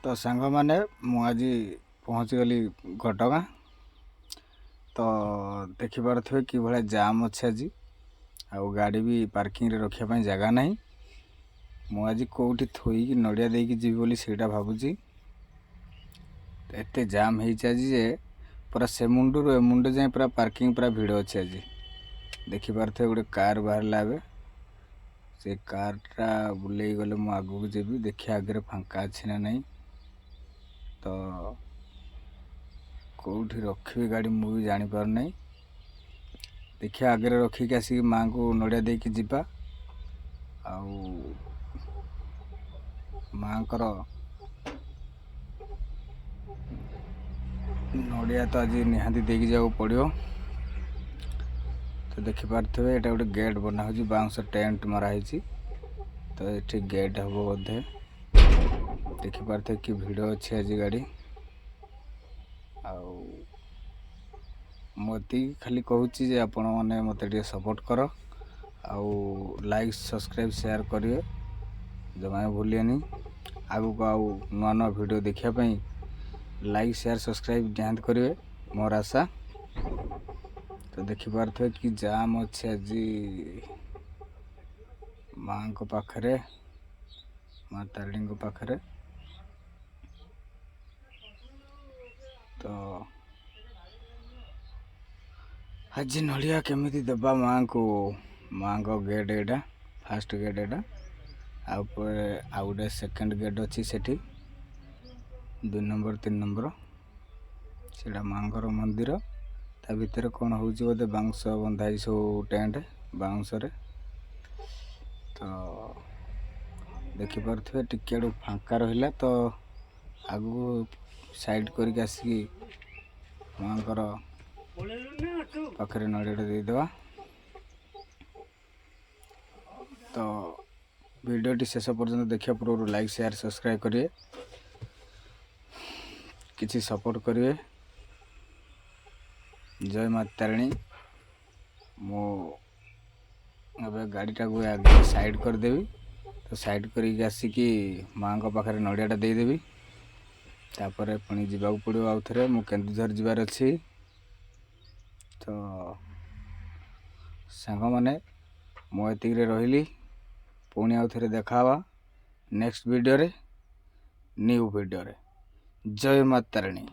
ତ ସାଙ୍ଗମାନେ, ମୁଁ ଆଜି ପହଞ୍ଚିଗଲି ଘଟଗାଁ। ତ ଦେଖିପାରୁଥିବେ କିଭଳିଆ ଜାମ୍ ଅଛି ଆଜି, ଆଉ ଗାଡ଼ି ବି ପାର୍କିଂରେ ରଖିବା ପାଇଁ ଜାଗା ନାହିଁ। ମୁଁ ଆଜି କେଉଁଠି ଥୋଇକି ନଡ଼ିଆ ଦେଇକି ଯିବି ବୋଲି ସେଇଟା ଭାବୁଛି। ଏତେ ଜାମ୍ ହେଇଛି ଆଜି ଯେ ପୁରା ସେ ମୁଣ୍ଡରୁ ଏ ମୁଣ୍ଡ ଯାଏଁ ପୁରା ପାର୍କିଂ ପୁରା ଭିଡ଼ ଅଛି ଆଜି। ଦେଖିପାରୁଥିବେ, ଗୋଟେ କାର୍ ବାହାରିଲା ଏବେ। ସେ କାର୍ଟା ବୁଲେଇ ଗଲେ ମୁଁ ଆଗକୁ ଯିବି। ଦେଖିବା ଆଗରେ ଫାଙ୍କା ଅଛି ନା ନାହିଁ। ତ କେଉଁଠି ରଖିବି ଗାଡ଼ି, ମୁଁ ବି ଜାଣିପାରୁନାହିଁ। ଦେଖିବା, ଆଗରେ ରଖିକି ଆସିକି ମାଆଙ୍କୁ ନଡ଼ିଆ ଦେଇକି ଯିବା। ଆଉ ମାଆଙ୍କର ନଡ଼ିଆ ତ ଆଜି ନିହାତି ଦେଇକି ଯିବାକୁ ପଡ଼ିବ। ତ ଦେଖିପାରୁଥିବେ, ଏଇଟା ଗୋଟେ ଗେଟ୍ ବନା ହେଉଛି, ବାଉଁଶ ଟେଣ୍ଟ ମରା ହେଇଛି। ତ ଏଠି ଗେଟ୍ ହେବ ବୋଧେ। ଦେଖିପାରୁଥିବେ କି ଭିଡ଼ ଅଛି ଆଜି ଗାଡ଼ି। ଆଉ ମୁଁ ଏତିକି ଖାଲି କହୁଛି ଯେ ଆପଣମାନେ ମୋତେ ଟିକେ ସପୋର୍ଟ କର ଆଉ ଲାଇକ୍, ସବସ୍କ୍ରାଇବ୍, ସେୟାର କରିବେ, ଜମା ବି ଭୁଲିବେନି। ଆଗକୁ ଆଉ ନୂଆ ନୂଆ ଭିଡ଼ିଓ ଦେଖିବା ପାଇଁ ଲାଇକ୍, ସେୟାର, ସବସ୍କ୍ରାଇବ୍ ନିହାତି କରିବେ, ମୋର ଆଶା। ତ ଦେଖିପାରୁଥିବେ କି ଜାମ୍ ଅଛି ଆଜି ମାଆଙ୍କ ପାଖରେ, ମା ତାରିଣୀଙ୍କ ପାଖରେ। ତ ଆଜି ନଡ଼ିଆ କେମିତି ଦେବା ମାଆଙ୍କୁ? ମାଆଙ୍କ ଗେଟ୍ ଏଇଟା, ଫାଷ୍ଟ ଗେଟ୍ ଏଇଟା। ଆଉ ପରେ ଆଉ ଗୋଟେ ସେକେଣ୍ଡ ଗେଟ୍ ଅଛି ସେଠି, 2 ନମ୍ବର, 3 ନମ୍ବର। ସେଇଟା ମାଆଙ୍କର ମନ୍ଦିର। ତା ଭିତରେ କ'ଣ ହେଉଛି ବୋଧେ, ବାଉଁଶ ବନ୍ଧା ହେଇଛି ସବୁ, ଟେଣ୍ଟ ବାଉଁଶରେ। ତ ଦେଖିପାରୁଥିବେ, ଟିକେ ଆଡ଼ୁ ଫାଙ୍କା ରହିଲା, ତ ଆଗକୁ ସାଇଡ଼୍ କରିକି ଆସିକି ମାଆଙ୍କର ପାଖରେ ନଡ଼ିଆଟା ଦେଇଦେବା। ତ ଭିଡ଼ିଓଟି ଶେଷ ପର୍ଯ୍ୟନ୍ତ ଦେଖିବା ପୂର୍ବରୁ ଲାଇକ୍, ସେୟାର, ସବସ୍କ୍ରାଇବ୍ କରିବେ, କିଛି ସପୋର୍ଟ କରିବେ। ଜୟ ମା ତାରିଣୀ। ମୁଁ ଏବେ ଗାଡ଼ିଟାକୁ ଆଗେ ସାଇଡ଼୍ କରିଦେବି। ତ ସାଇଡ଼୍ କରିକି ଆସିକି ମାଆଙ୍କ ପାଖରେ ନଡ଼ିଆଟା ଦେଇଦେବି। ତାପରେ ପୁଣି ଯିବାକୁ ପଡ଼ିବ ଆଉ ଥରେ, ମୁଁ କେନ୍ଦୁଝର ଯିବାର ଅଛି। ତ ସାଙ୍ଗମାନେ, ମୁଁ ଏତିକିରେ ରହିଲି। ପୁଣି ଆଉ ଥରେ ଦେଖା ହେବା ନେକ୍ସଟ ଭିଡ଼ିଓରେ, ନ୍ୟୁ ଭିଡ଼ିଓରେ। ଜୟ ମା ତାରିଣୀ।